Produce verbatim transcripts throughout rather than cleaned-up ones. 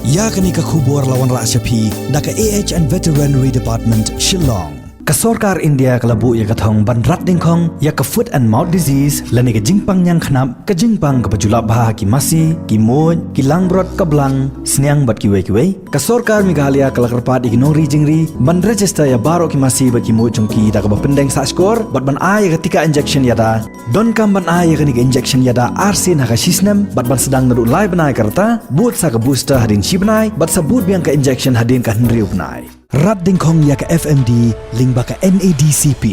Ïa kane ka khubor la wanrah sha phi da ka A H and Veterinary Department, Shillong. Ka sorkar India ka la buh ïa ka thong ban rat dyngkhong ïa ka foot and mouth disease lane ka jingpang ñiangknap, ka jingpang kaba ju lap bha ha ki masi, ki muid, ki langbrot, ka blang, sniang bad kiwei kiwei. Ka sorkar Meghalaya ka la kyrpad ïa ki nongri jingri ban register ïa baroh ki masi bad ki muid jong ki da kaba pyndeng sahshkor bad ban ai ïa ka tika injection ïada. Donkam ban ai ïa kane ka injection ïada arsien ha ka shisnem bad ban sdang naduh lai bnai ka rta, bud sa ka booster hadien shi bnai bad sa bud biang ka injection hadien ka hynriew bnai. Rat dyngkhong ïa ka F M D lyngba ka N A D C P.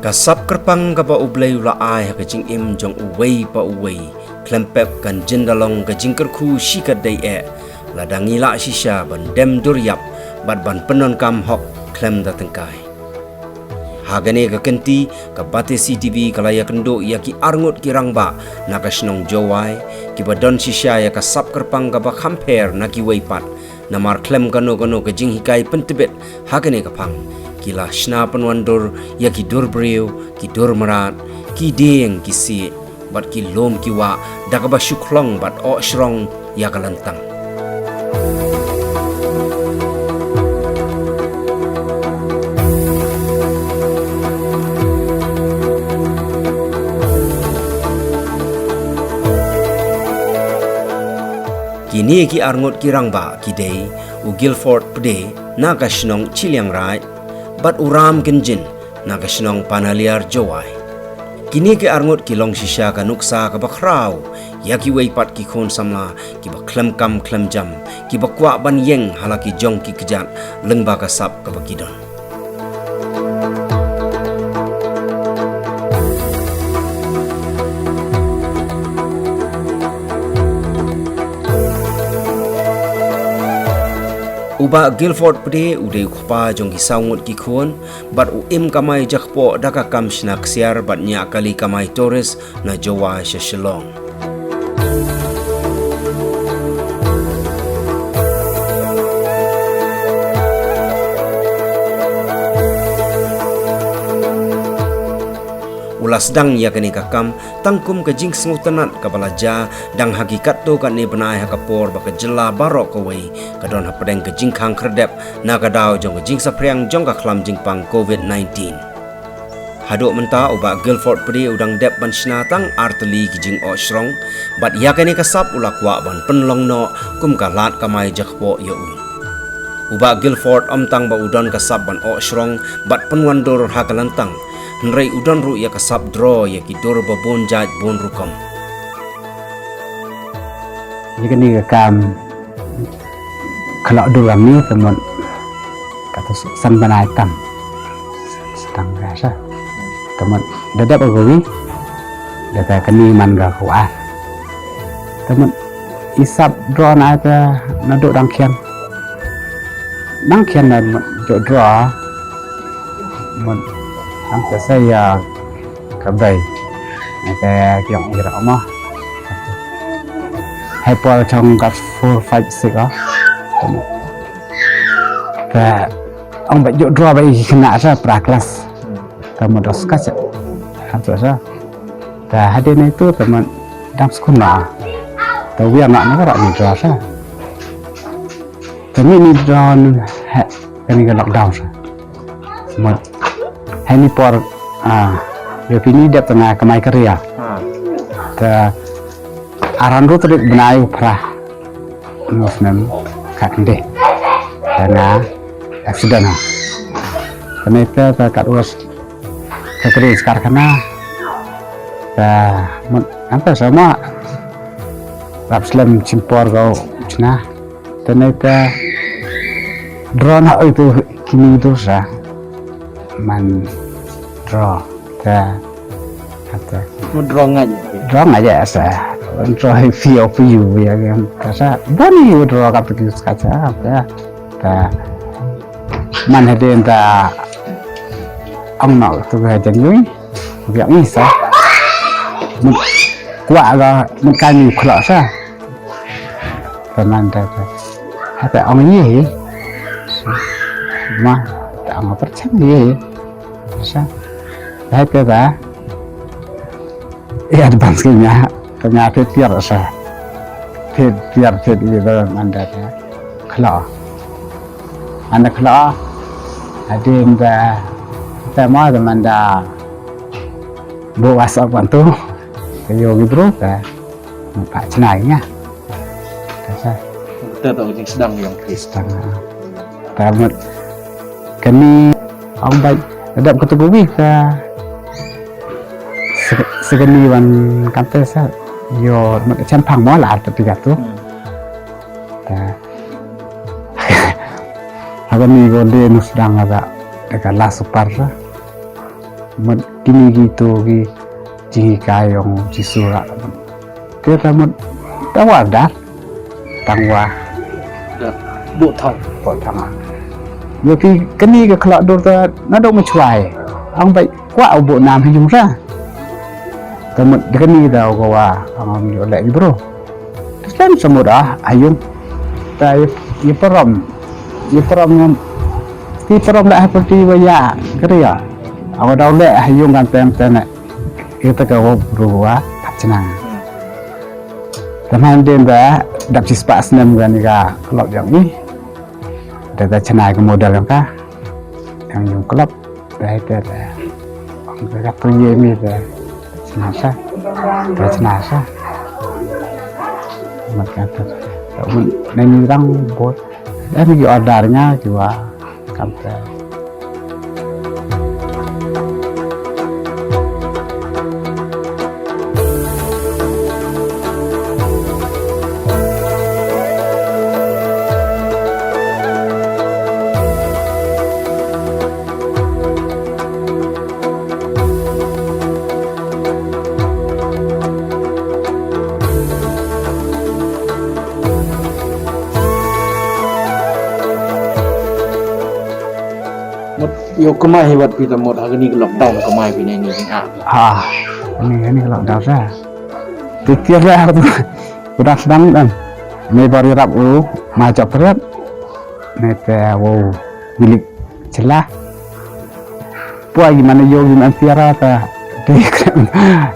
Ka sap kyrpang kaba U Blei u la ai ha ka jingim jong uwei pa uwei, khlem pep kan jin da long ka jingkyrkhu shi katdei eh, lada ngi lah shisha ban dem dur ïap bad ban pyndonkam hok khlem da tyngkai. Ha kane ka kynti, ka Batesi T V ka la ïakynduh ïa ki arngut ki rangbah na ka shnong Jowai, kiba don shisha ïa ka sap kyrpang kaba kham pher na kiwei pat, namar khlem kano kano ka jinghikai pyntbit ha kane ka phang, ki la shna pynwandur ïa ki dur briew, ki dur mrad, ki dieng, ki siej bad ki lum ki wah da kaba shu khlong bad oh shrong ïa ka lyntang. Kine ki arngut ki rangbah ki dei u Guilford Pde na ka shnong Chilliangraij bad u Ram Kynjin na ka shnong Panaliar Jowai. Kine ki arngut ki long shisha ka nuksa kaba khraw ïa kiwei pat ki khun samla kiba khlem kam khlem jam, kiba kwah ban ïeng ha la ki jong ki kjat lyngba ka sap kaba ki don. U Bah Guilford Pde u dei u kpa jong ki saw ngut ki khun, bad u im kamai jakpoh da ka kam shna ksiar bad ñiah kali kamai tourist na Jowai sha Shillong. U la sdang ïa kane ka kam tang kum ka jingsngewtynnat kaba la jia dang ha ki katto katne bnai ha ka por ba ka jylla baroh kawei ka don hapdeng ka jingkhang khyrdep na ka daw jong ka jingsaphriang jong ka khlam jingpang covid nineteen. Haduh mynta u Bah Guilford Pde u dang dep ban shna tang artylli ki jingoh shrong, bad ïa kane ka sap u la kwah ban pynlong noh kum ka lad kamai jakpoh ïa u. U Bah Guilford ym tang ba u don ka sap ban oh shrong bad pynwandur ha ka lyntang, hynrei u don ruh ïa ka sap draw ïa ki dur ba bun jait bun rukom. Ïa kane ka kam ka la dur kam ni, te mut kata san bnai tam. Sdang ka sa. Te mut da dep ka wi, da ka kani man ka ku ar. Te mut i sap draw na ta naduh dang khian. Dang khian na mut jooh draw. Mut dang ta sa ïa ka bei. Te ki ong ira mo. Hai por chong ka four, five, six ah. Te ong ba jooh draw ba i khynnah sa pra klas. Te mut dos ka sa. Ham sa sa. Te hadien itu te mut dang skuna. Te wiang na na ra ni draw sa. Te ni ni draw ni ha kani ka lockdown sa. Mut hai ni por, ah, ïa phi ni dep tang kamai career. Te arphew hynriew tarik bnai u Phra. Nus nem ka kynde. Te nga accident ha. Kane te, te kat was ka kri skar kana. Te mut anta sama rap slem chimpor ko chna. Te ne te draw na oi tu kini tu sa. Man draw te. Kata. Mut draw ngai. Draw ngai sa. Try phi o phi u ya kan ka sa. Boni u dro ka phi ka sa ka. Ta man hadin ta ang no tu ka jan yui. Biang isa. Mut kwah ka mut ka ni khla sa. Ka man ta ta. Hata ang ye. Ma ta ang perchan ye. Sa. Hata ta. Ïa advance ka nga ka nga te tiar sa. Te tiar te di ba man da ka. Khla. Anda khla. Hadin ba te ma da man da. Bo WhatsApp kan tu. Ka yo gi bro ka. Nampak cenai nya. Ka sa. Kita tu jing sedang yang Kristen. Sedang. Ka mut kani ang bai adap ka tu wi ka. Sekani wan kante sa yo mut chempang mo la arta tiga tu. Ta. Haga ni go de nus dang ada dekat la super sa. Mut kini gitu ki jinghikai yong Jisu ra. Te ta mut ta wa dar tang wa. Bu thau. Bu thau. Yo ki kani ka khlak dur ta na dong ma chwai. Ang bai kwah u bu nam hi jung sa. Ta mut de kani da ko wa ang am yo le bro. Terus kan semut ah ayung. Ta ye param. Ye param ngam. Ti param da ha parti wa ya. Kata ya. Awa dau le ayung kan tem tem. Ita ka wa bro wa tak chnang. Taman din ba dap chi spah snem ga ni ga club yang ni. Da da chnai ka model yang ka. Yang yung club. Bai te te. Ong te ka tu ye mi te. Chna sa. Te chna sa. Mat ka te. Te un ne ni rang bot. Em ki order nya ki wa. Kam te. Mut ïoh kamai hi wat phi ta mut ha kani ka lockdown kamai phi ne ni ah. Ha. Ni ni ka lockdown sa. Ti ti ra ha tu. Udah sedang dan. Me bari rap u ma jop rap. Ne te wow. Bilik. Chela. Pua gi mana yo gi man tiara ta. Di krem.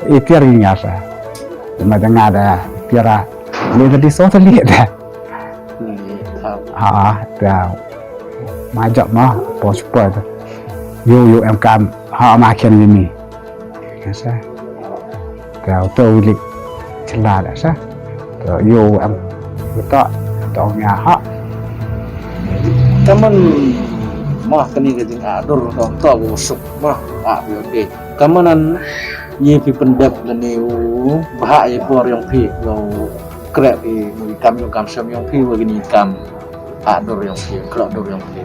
E tiar gi ngasa. Ma da nga da tiara. Le da di so ta li da. Ha ta. Ma jok ma po super ta. Yo yo em kam ha ma khen gi mi. Ngasa. Ka uto wilik chela da sa. To yo am uto to nya ha. Kaman ma kani ka jing a dur to to bu suk ma a bi oke. Kaman an ye phi pendep lani u bha ye por yong phi lo krek phi mu kam yong kam sem yong phi wa gini kam a dur yong phi krek dur yong phi.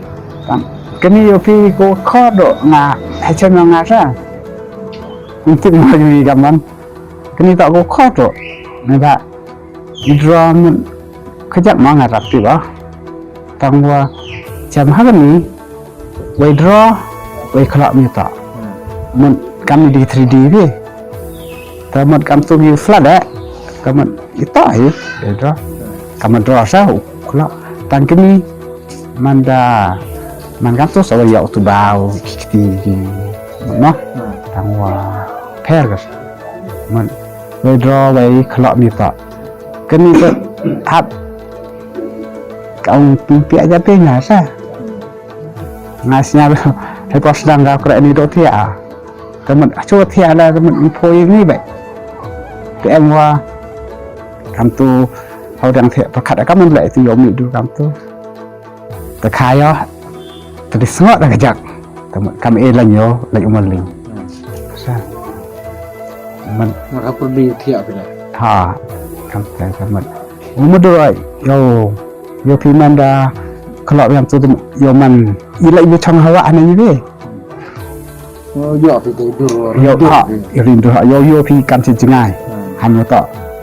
Kani yo phi ko kho do nga ha chem yong nga sa. Ntik ma jui ka man. Kani ta ko kho to. Ni ba. Idra mun. Kajak ma nga rap ti ba. Tang wa. Jam ha kani. Wai draw. Wai khlak mi ta. Mun kam ni di three D bi. Ta mun kam tu gi flat eh. Kam mun ita eh. Wai draw. Kam draw sa u khlak. Tang kini. Manda man kan tu sawa ya tu bau kiti ki no tang wa per ka man withdraw wai khlok ni ta kani ka hap ka ung pin pia ja pe nga sa nga snya he pos dang ka kre ni do thia ka man chu thia la ka man phoi ni bai te em wa kam tu hau dang thia pakhat ka man lai tu yo mi du kam tu. Te kha ïa te di sngot da ka jak. Te kam e lañ ïa lañ u maling. Sa man ngat ha pyrdi thiah phi la ha kam te ka mat u ma doi ïa ïa phi man da khlok ïa tu ïa man i lañ ïa chong hawa na i be. Yo yo pi te dur yo ha yo rin dur ha yo yo pi kam chi jingai han yo to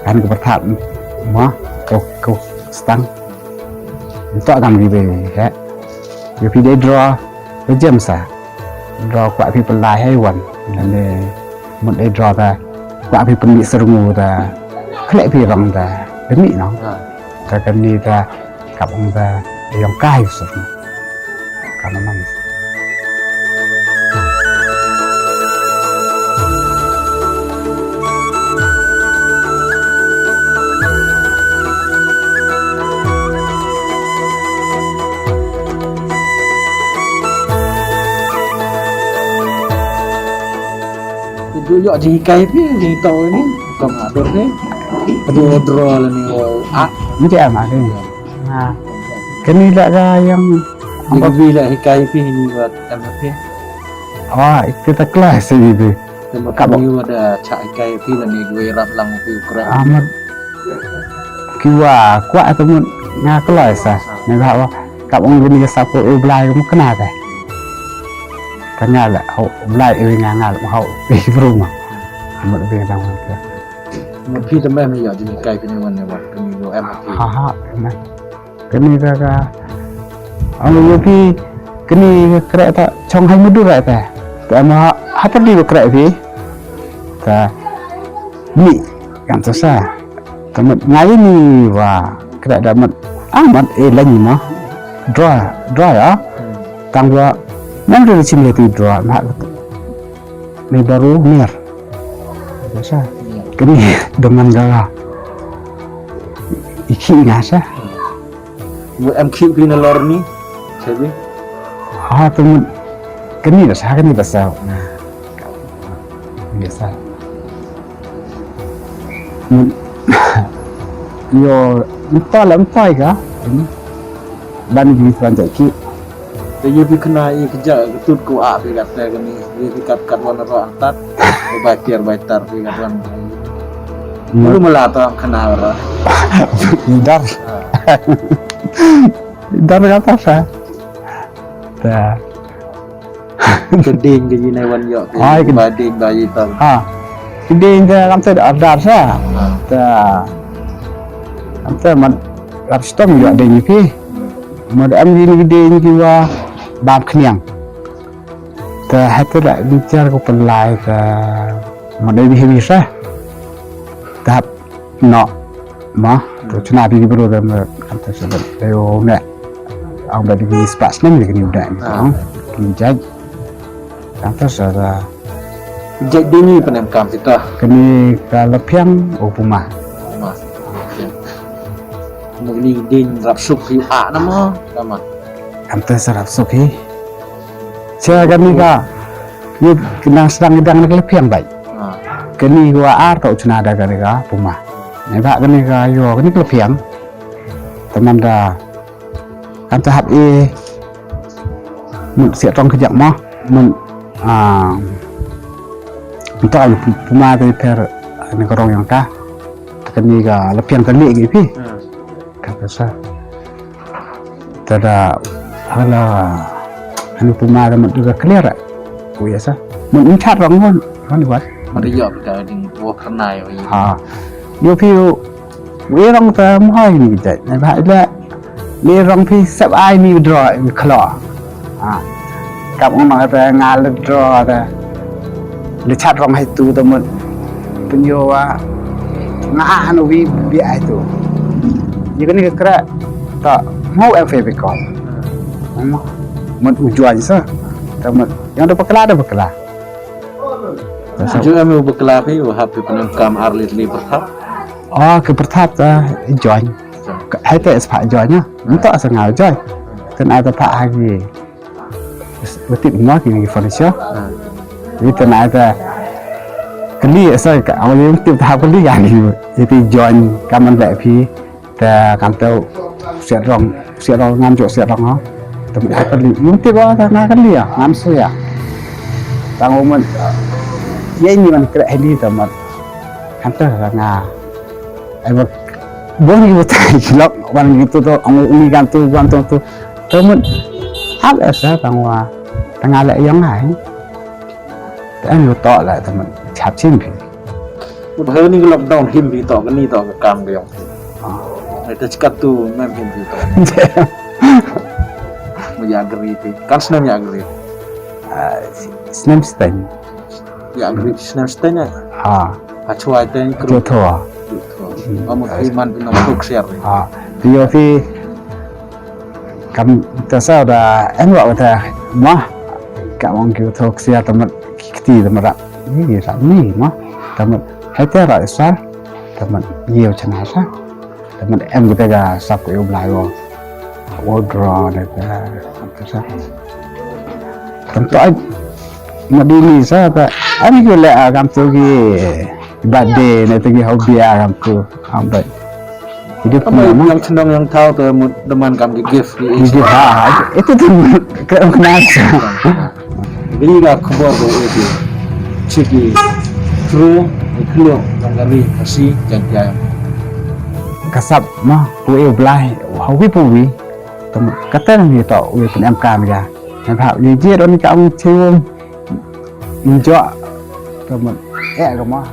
Kan ka pyrthat mo, ka, ka stang. Ntok kan ki dei, he. Ïa phi dei draw, ba jem sa. Draw kwah phi pynlai hai wan. Lane mut dei draw ta. Kwah phi pynmih syrngu ta. Khleh phi rong ta. Demi no. Ha. Ka kani ta. Kap ong ta. Yong kai syrngu. Ka naman. Ju ïoh jinghikai phi, jinghikai ni, kam adur ni. Adur draw la ni, wow. Ah, mesti am akhir. Ha. Kani la ka yang. Jinghikai phi ni buat M F A. Ah, itu tak kelas itu. Ka bang ïa da cha hikai phi lane kiwei rap lang phi u kren. Amat kiwa kwah te mut nga kloi sa. Nga ba wa ka bang kini ka sap ko u Blai ka mut kena te. Ka nga la ho Blai e nga nga la ho phi bru ma. Amat phi dang man te. Mut phi te mem ïa jinghikai phi ni wan ne wan kini lo em phi. Ha ha, em. Kani ka ka. Ang yu pi kani ka krek ta chong hai mudu ra ta. Ta ma ha pyrdi ba krek pi. Ta ni yang ta sa. Ta mat ngai ni wa krek da mat. Ang mat e lain ma. Draw, draw ya. Tang wa. Nang ri chim le ti draw ma. Ni baru mir. Sa. Kani dengan gala. Iki nga sa. Mut em khih phi na lor ni. Sabi. Ha tu mut. Kani da sa kani da sa. Biasa. Mut. Yo, entah lah entah ka. Ban ni ban jaki. Te ïa phi kena ïa ka ja ka tut ko a phi kat te kani ïa phi kat kat wan ro antat. Bai tiar bai tar phi kat wan. Lu mala ta kena ra. Dar. Dar kata sa. Ta. Keding ke ïa nai wan ïoh ke. Ai, keding. Ba ding ba ïa ta. Ha. Keding ke lam te dar sa. Ta. Lam te man rap stom ïoh ding ïa phi. Mut em ïa ni dei ni wa bam khniang. Te hata la bichar ko pynlai te mut dei bi hewi sa. Te hap no ma to chna bi bro te me kan te sa de o ne. Ang ba di spas nem ni ni da ni. Ki jai. Kan te sa da. Jai dei ni penem kam kita. Kani ka lapiang o puma. Puma. Mut ni ding rap suk hi a na ma. Nama. Kan te sa rap suk hi. Sia kani ka. Ni kena sedang idang ni ka lapiang bai. Kani ka ar tau chna da kani ka puma. Ni ba kani ka yo kani ka lapiang. Teman da kan te hap e. Mut siat rong kejak ma. Mut ah. Mut puma te per ni ka rong yang ka. Kani ka lapiang te leh ngi phi. Kan te sa. Tada hala hani puma da mut da clear. Ku ya sa. Mut chat rong hon. Hon wat. Mut ya ka ding wo kernai. Ha. Yo phi yo. Wi rong ta mo hai ni jai. Nai ba ila. Ni rong phi sep ai ni draw ni khlo. Ha. Kap ngam ta nga le draw ta. Le chat rong hai tu ta mut. Pynyo wa. Nga an wi bi ai tu. Ni kani ka kra. Ta mau em fe bi ko. Mut u juan sa. Ta mut yang da pakla da pakla. Ta sa. Ju em u pakla phi u hap phi pynang kam ar lit li pakla. Oh, ki pyrthat ta join. Hai te spa join ya. Nto sa nga join. Ten ai ta pha ha ki. Betik mo ki ki furniture. Ni ten ai ta kali sa ka awal yang tip ta kali ya ni. Iti join kaman le phi ta kan tau siat rong siat rong ngam jo siat rong ha. Tem ai kali. Yung tip ba ta nga kali ya ngam su ya. Tang umat. Ya ini man kre heli tamat. Kan ta nga. Ai ba bon ki utai ki lok wan ki tu tu ong uni kan tu wan tu tu. Te mut hap esa tang wa tang ale yong ai. Te an yu to la te mut chap chin phi. Ba ha kani ka lockdown him phi to, kani to ka kam ka jong phi. Ai ta chikat tu mem him phi to. Mo ya gri phi. Kan snem ya gri. Ah, snem steng. Ya gri snem steng ai. Ha. Ha chwa teng kru. Tho. Amu phi man phi nong tuk siar. Ha. Phi yo phi kam ta sa da en wa ta ma. Ka mong ki thok sia tamat ki kti tamat rak. Ni rak ni ma. Tamat hai ta rak sa. Tamat ni yo chana sa. Tamat em kita ga sap ko yo blai wo. Wo dro ne ta. Ta sa. Tam to ai. Ma di ni sa ta. Ani ko le agam tu ki birthday ne tu ki hobby agam tu. Am bai. Ki dei. Ka mai pynlong, ïong chnong ïong thaw te mut demand kam ki gift ki. Ki gift, ha, ha, itu tu ka kena. Beli ka khubor ko itu. Chiki. Kru, khlok, jong kari, kasi, jang jang. Ka sap ma, pu e u Blai, ha wi pu wi. Tem kata nang ni to, wi pun em kam ya. Nang ha, ye je ron ka ong chiwum. Njo. Ka mut eh ka mah.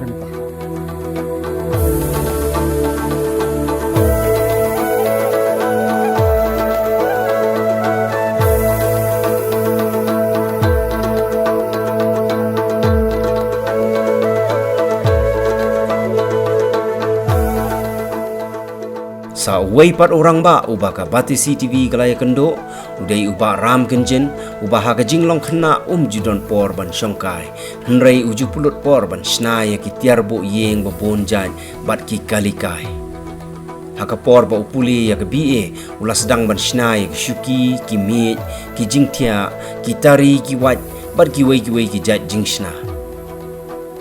Sa uwei pat u rangbah uba ka Batesi TV ka la ïakynduh, u dei u Bah Ram Kynjin, uba ha ka jinglong khynnah um ju don por ban shongkai, hynrei u ju pynlut por ban shna ïa ki tiar buh ïing ba bun jait bad ki kali kai. Ha ka por ba u pule ïa ka B A, u la sdang ban shna ïa ki shuki, ki miej, ki jingthiah, ki tari, ki wait, bad kiwei kiwei ki jait jingshna.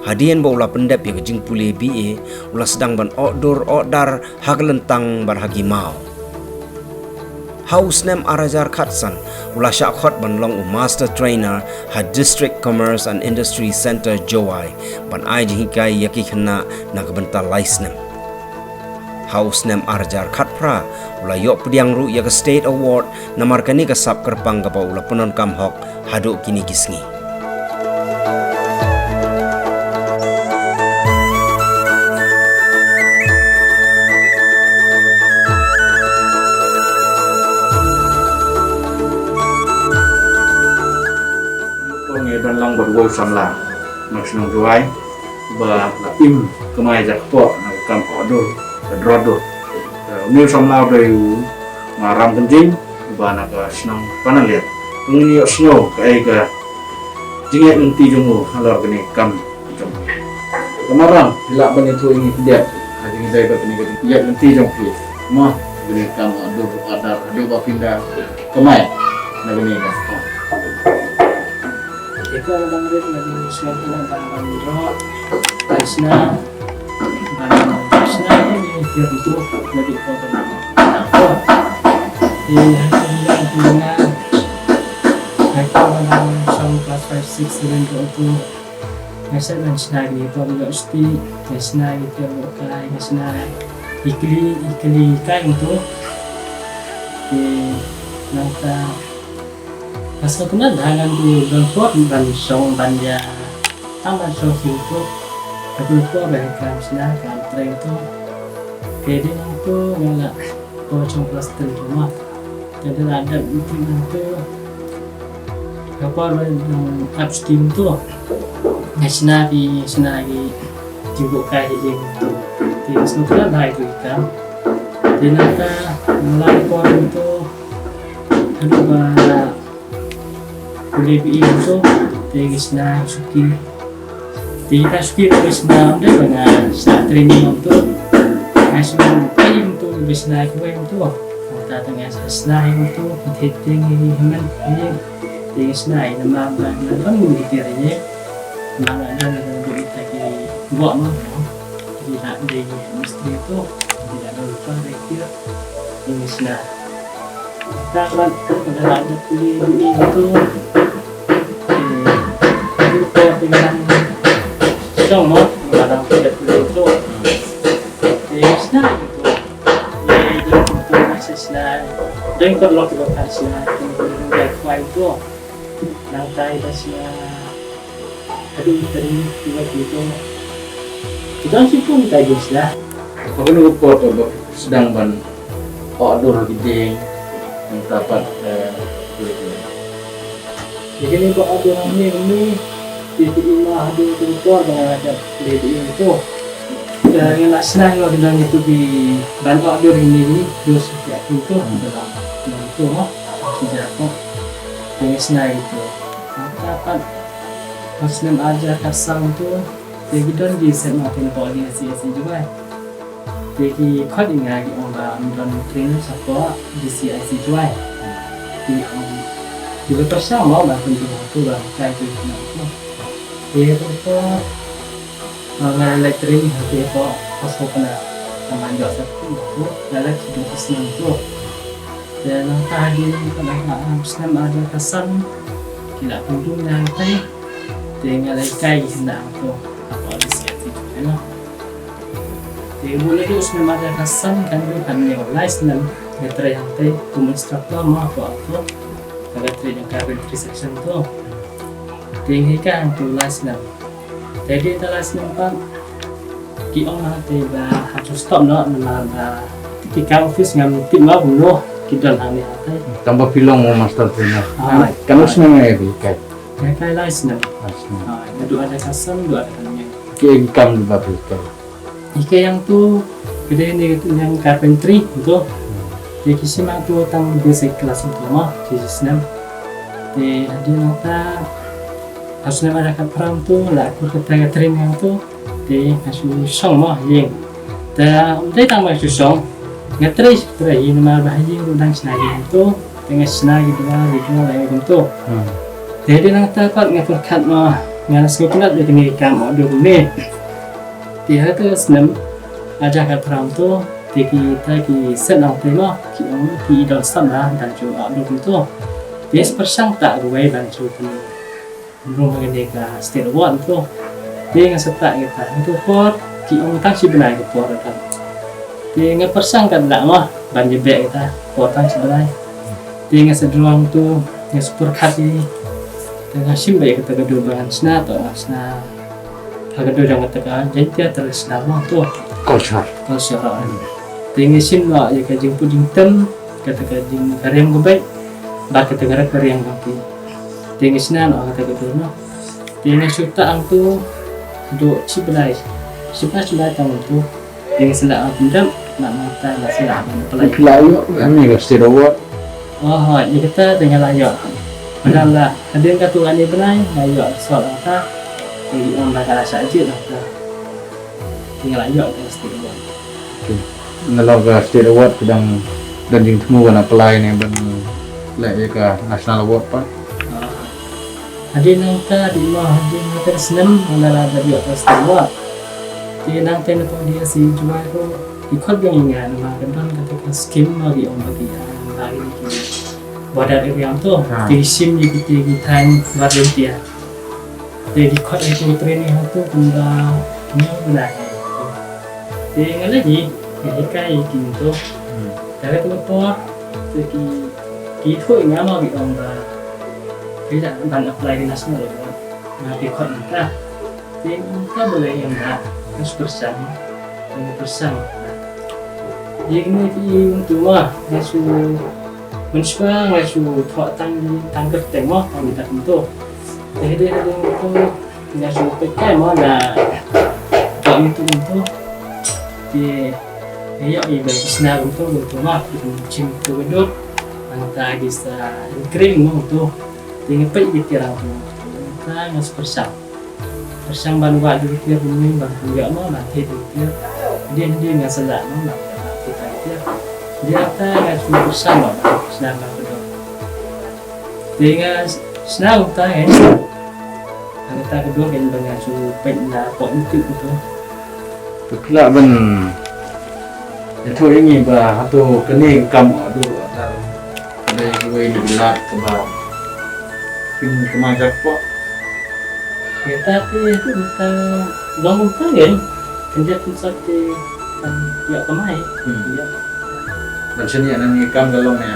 Hadien ba u la pyndep ïa ka jingpule B A, u la sdang ban ohdur ohdar ha ka lyntang bad ha ki maw. Ha u snem ar hajar khatsan, u la shah khot ban long u Master Trainer ha District Commerce and Industry Centre Jowai, ban ai jinghikai ïa ki khynnah na ka bynta lai snem. Ha u snem ar hajar khatphra, u la ïoh pdiang ruh ïa ka State Award, namar kane ka sap kyrpang kaba u la pyndonkam hok haduh kine ki sngi. Ngi ban long bad uwei u samla na shnong Jowai ba la im kamai jakpoh na ka kam ohdur ka dro dur. Une u samla u dei u Ma Ram Kynjin, uba na ka shnong Panaliat. Ngin ïohsngew kaei ka jingïaid lynti jong u halor kane ka kam jong u. Ka Ma Ram, phi lah ban ïathuh ïa ngi khyndiat ha jingïadei bad kane ka jingïaid lynti jong phi. Ma, kane ka kam, ah, dur, ah, dar, dur ba phin da kamai na kane ka kam. Ïa ka dang rit na ding sngewthuh ban ban ro, ban shna, ban shna ïa ki tiar buh na ding ko ban ko. Ïa ka dang rit na Hai ko ba nang shong class five, six, seven ko tu. Nga sep nang shna kini to ba ïoh shti, nga shna kini to ba kai, nga shna ikli, ikli kai tu. Te nangta pas ka kena dah ngan tu ban pot ban shong ban ïa. Tam ban shong sini tu. Aku tu ba kam shna kam treng tu. Te di nang tu nga la ko shong class ten tu ma. Te da la dep ntu ntu. Ka por ba, um, upstream tu. Nga shna ki, shna ki jingbuh kai hi jing tu. Te nga sngewthuh lai tu ita. Te nangta nga la por tu. Haduh ba pule bi tu. Te nga shna shuki. Te ka shuki ba nga shna ym dei ba nga shna training ym tu. Nga shna training ym tu ba shna kiwei ym tu. Nga ta ta nga shna ym tu, nga thei teng i hynmen i. Te nga shna i namar ba nga don ngi ki tiar i. Namar nga don ngi ki tiar i. Buh ma. Ki la dei mistri tu. Ki la don pa dei tiar. Te nga shna. Ka rat ka rat da pule ni tu. Eh, tu ko tinggal song mo, barang tu da pule tu. Eh, shna tu. Eh, tu tu masih shna. Dan ko lok ko kan shna. Tu da kwai tu. Nang tai da shna. Aduh, tadi tiba-tiba. Ki don shiphew kita ki sla. Haba kane ka por ba sdang ban order ki dieng, mynta pat, eh, ïa kine ba order hangne hangne, ki, ki ima haduh ka por ba nga la dep leh dieng tu. Te nga la shna ïa ki dang ïa tu ki ban order hangne hangne, dus ïa tu tu, dalam, dalam tu, ha. Ki jaka. Te nga shna ïa tu. Mynta pat, ha snem ar hajar khatsan tu, te ki don ki set ma te na pdeng C I C Jowai. Te ki khot ïa nga ki ong ba ym don training shapoh D C I C Jowai. Te, um, ki ba pyrshang mo ba pynjah tu ba kai tu na tu. Te tu tu, uh, nga leit training ha te hapoh Hosko Pnar. Nga man jong sa tu tu, nga leit tu tu snem tu. Te nangta hadien ka dang ha snem ar hajar khatsan, ki la pynrung ïa nga te. Te nga la hikai ki hynda tu hapoh D C I C Jowai. Te bun naduh snem ar hajar khatsan, kan dei kan ïa lai snem nga trei hangtei kum instructor mo hapoh tu. Nga trei jong ka carpentry section tu. Te nga hikai hangtu lai snem. Te dei te lai snem pat ki ong ma te ba ha to stop noh namar ba ki kam office ngam tip ma kumno ki don hangne hangtei. Tang ba phi long mo master trainer. Ah. Katno snem nga ïa phi hikai? Nga hikai lai snem. Lai snem. Ah, naduh ar hajar khatsan, naduh ar hajar khatsan. Ki kam ba phi hikai? Ïa ka ïa tu, ka dei ne ka ïa carpentry tu. Te ki shim ïa tu tang basic class tu ma, shi snem. Te hadien nangta, ha snem ar hajar khatphra tu, la kur kata ka training tu. Te nga shu shong ma ïing. Te ym dei tang ba shu shong. Nga trei, trei ïa namar ba ha ïing ruh dang shna ïing tu. Te nga shna ki dua, ki dua la ïa kumtu. Hmm. Te hadien nangta pat nga pyrkhat ma nga la sngewtynnat ïa kane ka kam order kumne. Te ha ka snem ar hajar khatphra tu, te kita ki set nongtrei ma, ki ong ki don sap da ban shu order kumtu. Te nga pyrshang ta kawei ban shu pyn rung ha kane ka State Award tu. Te nga sa ta kita, ha tu por ki ong tang shi bnai ka por ka. Te nga pyrshang ka dak ma ban ïa beh kita, por tang shi bnai. Te nga sa drong tu, nga sa pyrkhat ïa. Te nga shim beit kata ka dur ba ngan shna, to nga shna ha ka dur jong kata ka Jaintia Traditional ma tu. Culture. Culture, ah. Te nga shim noh ïa ka jingput jingtem, kata ka jing ka riam ka beit bad kata ka rep ka riang ka beit. Te nga shna noh kata ka dur noh. Te nga shu ta hangtu haduh shi bnai, shi bnai, shi bnai tang hangtu. Te nga sa lah ban pyndep, na mynta nga sa lah ban apply. Phi la ïoh hangne ka State Award? Oh hooid, ïa kata te nga la ïoh. Nga la, hadien katto katne bnai nga ïoh sort hangta. Te ki ong ba ka la shah jied hangta. Te nga la ïoh ka State Award. Okay. Nalor ka State Award phi dang don jingthmu ban apply ne ban leh ïa ka National Award pat? Ah. Hadien nangta, hadien ma, hadien nangta snem nga la dep ïoh ka State Award. Te nangta na pdeng D C I Jowai ruh ki khot biang ïa nga namar ka don kata ka scheme ma ki ong ba ki, ah, ba ki, ki border area tu. Ha. Te ki shim ïa kita ki thaiñ volunteer. Te ki khot ïa ki training hangtu kumba hynñiew bnai. Te nga leit, nga hikai ïa ki hangtu. Hmm. Te ha kata ka por te ki, ki ïathuh ïa nga ma ki ong ba phi lah ban apply ïa ka National Award. Nga, ki khot mynta. Te mynta balei em ba nga shu pyrshang, nga pyrshang. Ïa kine ki hangtu ma nga shu, mynshuwa nga shu thoh tang, tang kyrteng mo, tang kita kumto. Te hadien, hadien kumto nga shu peit kai mo na thoh YouTube kumto. Te nga ïoh ïa ba ki shna kumto, kumto ma ki shim kumto ka dur. Nangta ki sa engrave mo kumto. Te nga peit ïa ki tiar kumto. Nangta nga shu pyrshang. Pyrshang ban wad ïa ki tiar kumne, ban pynïoh mo, ban thied ïa ki tiar. Hadien, hadien nga sa lah mo, ban thied ïa ki tiar. Hadien nangta nga shu pyrshang mo, ban shna ban ka dur. Te nga shna kumta, eh. Kata ka dur kan ba nga shu peit na pdeng YouTube tu. Te phi lah ban ïathuh ïa ngi ba hato kane ka kam order ka dei kawei na ki lad kaba phin kamai jackpot? Kata te, kata long kumta kan. Kan ïa pynshai te kan ïa kamai. Hmm. Ïa. Ban shaniah na kane ka kam ka long ne?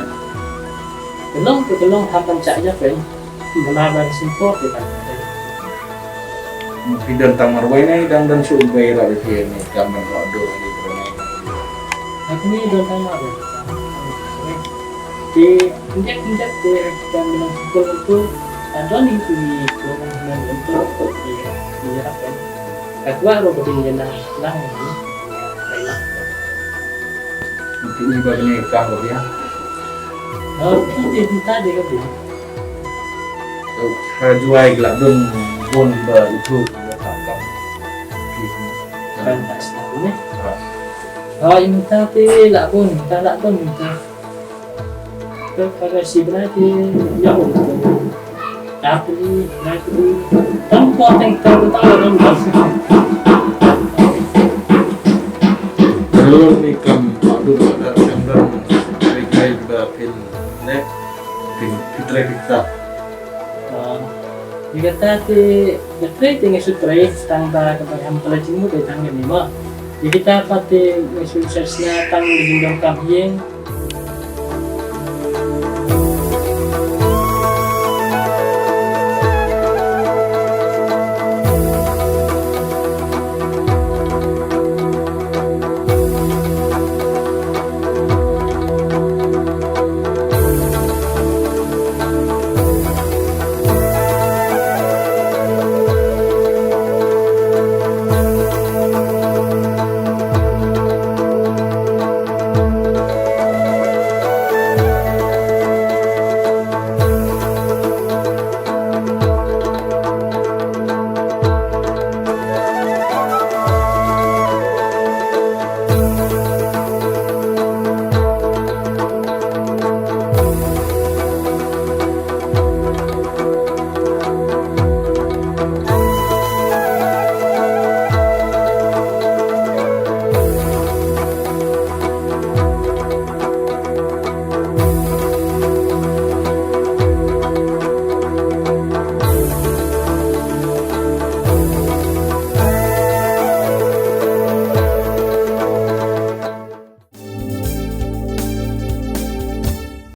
Ka long te ka long, hap ban shah ïa kan. Namar ba ka sngewthuh te ban. Phi don tang marwei ne dang don shuh bei ra phi ne kam ban ba dur di bro ne. Aku ni don tang marwei. Te injek injek te kam ban pukul untuk adon itu di kurang nan untuk di di rapen. Aku aro betin jena lang ni. Untuk ni ba ni kam ba dia. Oh, itu kita dia kan. Ka juai glak dun bun ba itu ba ka kam. Kan tak senang ni. Ha. Ha, inta te lak bun, inta lak bun inta. Ka ka si bra te ya bun. Tapi na tu tam ko teng teng tau ram ram. Belum ni kam padu ada kam dan baik-baik ba pin ne pin pitre kita. Ïa kata te, nga trei te nga shu trei tang ba kaba ngam pala jingmut dei tang kane mo. Ïa kita pat te nga shu sers na tang ba jingdonkam ïing,